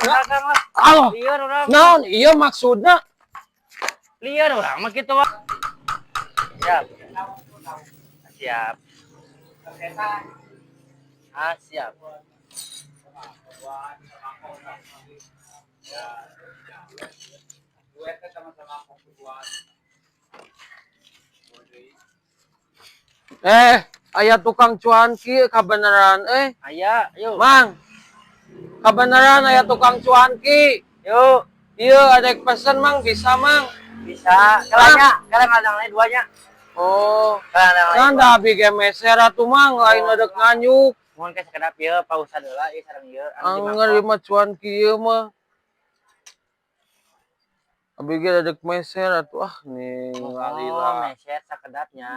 Dagang lah. Aloh, Lieur urang. Naon ieu maksudna? Lieur urang mah kitu wae. Siap. Siap. Ah, siap. Eh, aya tukang cuanki kabeneran eh. Aya, yuk. Mang. Kabeneran aya tukang cuanki. Yuk. Iya, ada yang pesen, Mang, bisa, Mang. Bisa. Kalanya, kalian ngadang lain duanya. Oh, Kalian kan da abi ge meser atuh, Mang, lain ada nganyuk. Mohon ke sekedap ieu pausa heula ieu sareng ieu. Anu Anger ieu mah cuanki ieu mah. Abi ge ada meser atuh, ah ning Oh, lalila. Meser sakedapnya.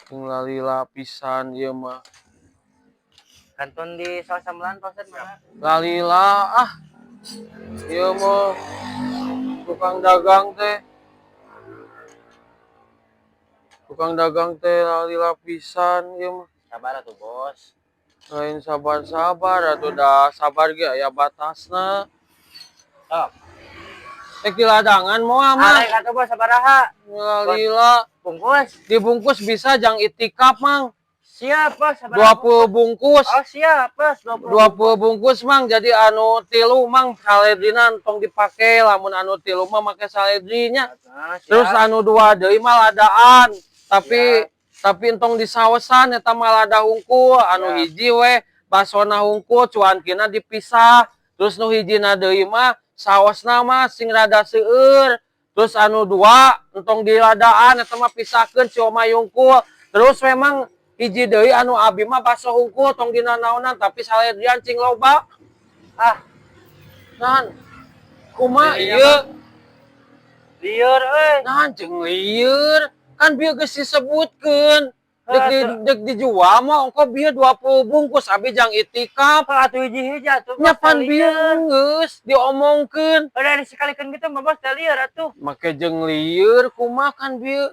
Ning lalila pisan ieu mah. Kantun di saus sambelan, Pak Ustad, mana? Lalila ah. Ieu mah tukang dagang teh. Tukang dagang teh lalila pisan ieu mah. Sabar atuh, Bos. Lain sabar-sabar atuh, da sabar ge aya batasna. Sok. Rek di ladangan moal, Mang? Arek atuh, Bos, sabaraha? Lalila. Bungkus. Dibungkus bisa jang itikaf, Mang. Siap, Bos, sabaraha? 20 bungkus. Oh, siap, Bos, 20. 20 bungkus, Mang. Jadi anu tilu, Mang, saledrina tong dipake, lamun anu tilu mah make saledrinya. Ah, siap. Terus anu dua deui mah ladaan. Tapi Siap. tapi entong disaosan eta mah lada hungkul, anu Siap. Hiji we basona hungkul, cuankina dipisah. Terus nu hijina deui mah saosna mah sing rada seueur. Terus anu dua entong diladaan, eta mah pisahkeun siomay hungkul. Terus memang hiji deui anu abi mah baso hungkul, tong dinanaonan, tapi saledrian cing loba. Ah, Nahan kumaha Iya, ieu? Lieur euy. Nahan jeung lieur? Kan bieu geus disebutkeun. Dek, di, Heuh, dek dijual mah ongko bieu 20 bungkus abi jang itikaf. Atuh hiji-hiji atuh, Bos, Nya pan bieu lieur. Geus diomongkeun. Udah disekalikeun gitu mah, Bos, teh lieur atuh. Make jeung lieur kumaha, kan bieu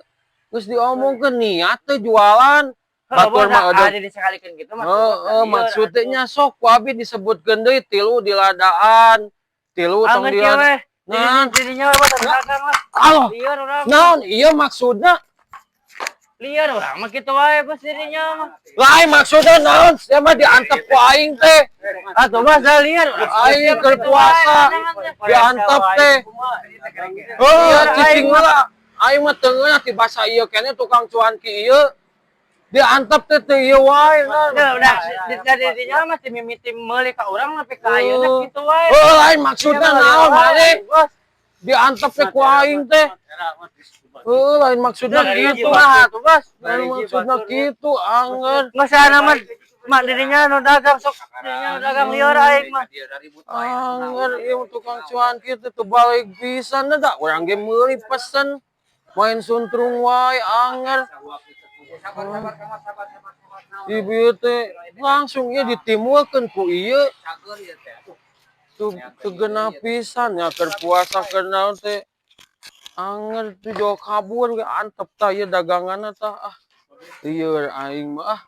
geus diomongkeun niat teh jualan. Heuh, Batur Bos, mah ada. Ada disekalikeun gitu mah. Heeh, maksudnya nya sok ku abi disebutkeun deui, tilu diladaan, tilu tong Angeun kieu diladaan. we. Naon? Dirinya we, Bos, dagang lah. Aloh, Lieur urang. Naon ieu maksudna? Lieur urang mah kitu wae, Bos, dirinya mah. Lain maksudna naon? Sia mah diantep ku aing teh. Atuh, Bos, da lieur. Aing keur puasa diantep teh. Oh, cicing heula. Aing mah teu ngeunah ti basa ieu keneh tukang cuanki ieu. Diantep teh teu ieu wae. Nah. Udah, udah, dirinya mah ti mimiti meuli ka urang nepi ka ayeuna kitu wae. Oh, lain maksudna naon maneh? Bos. Diantep teh ku aing teh. Oh, lain maksudna kitu. Mah atuh, Bos. Lain maksudna kitu, anger. Nggak sana mah mak dirinya nu dagang, sok dirinya nu dagang, lieur aing mah. Anger ieu tukang cuanki teh teu balik pisan da, urang ge meuli pesen. Main suntrung wae, anger. Ibu ieu teh langsung ieu ditimbulkeun ku ieu. Teu teu geunah pisan nya keur puasa, keur naon teh. Anger tuh jauh kabur ge antep tah ieu daganganna tah, ah. Lieur aing mah ah.